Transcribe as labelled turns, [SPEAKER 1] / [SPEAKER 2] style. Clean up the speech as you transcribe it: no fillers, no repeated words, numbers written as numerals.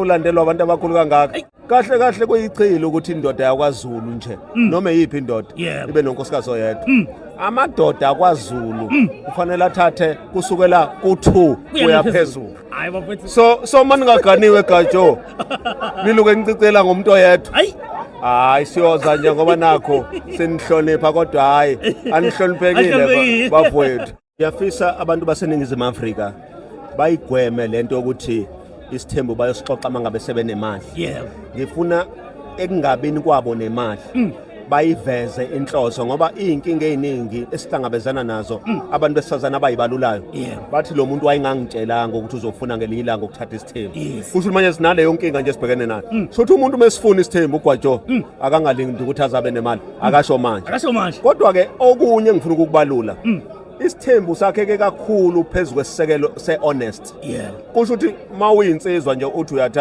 [SPEAKER 1] Sewulandelwa abantu abakhulu kangaka. Kahle kahle kuyichilo ukuthi indoda yakwaZulu nje noma eyiphi indoda ibe nonkosikazi oyedwa. Amadoda akwaZulu kufanele athathe kusukela ku-2 kuya phezulu.
[SPEAKER 2] Hayi bafethu.
[SPEAKER 1] So uma ningaganiwe gajo, niluke nicicela ngomuntu oyedwa.
[SPEAKER 2] Hayi.
[SPEAKER 1] Hayi, siyoza nje ngoba nakho sinihlonipha, kodwa hayi, anihloniphekile.
[SPEAKER 2] Anihloniphekile.
[SPEAKER 1] Bafowethu. Ngiyafisa abantu baseNingizimu Afrika bayigweme lento yokuthi isithembu bayosixoxa mangabe sebenemali. Ngifuna ekungabini kwabo nemali bayiveze inhloso, ngoba iy'nkinga ey'ningi esihlangabezana nazo, abantu besifazane abayibalulayo bathi lo muntu wayengangitshelanga ukuthi uzofuna ngelinye ilanga ukuthatha isithembu. Kusho ukuthi manje sinaleyo nkinga nje esibhekene nayo. Shuthi umuntu uma esifuna isithembu, ugwajo, akangalindi ukuthi azabe nemali, akasho manje.
[SPEAKER 2] Akasho manje.
[SPEAKER 1] Kodwa-ke okunye engifuna ukukubalula, isithembu sakheke kakhulu phezu kwesisekelo se-honest. Kusho ukuthi uma uyinsizwa nje uthi uyathanda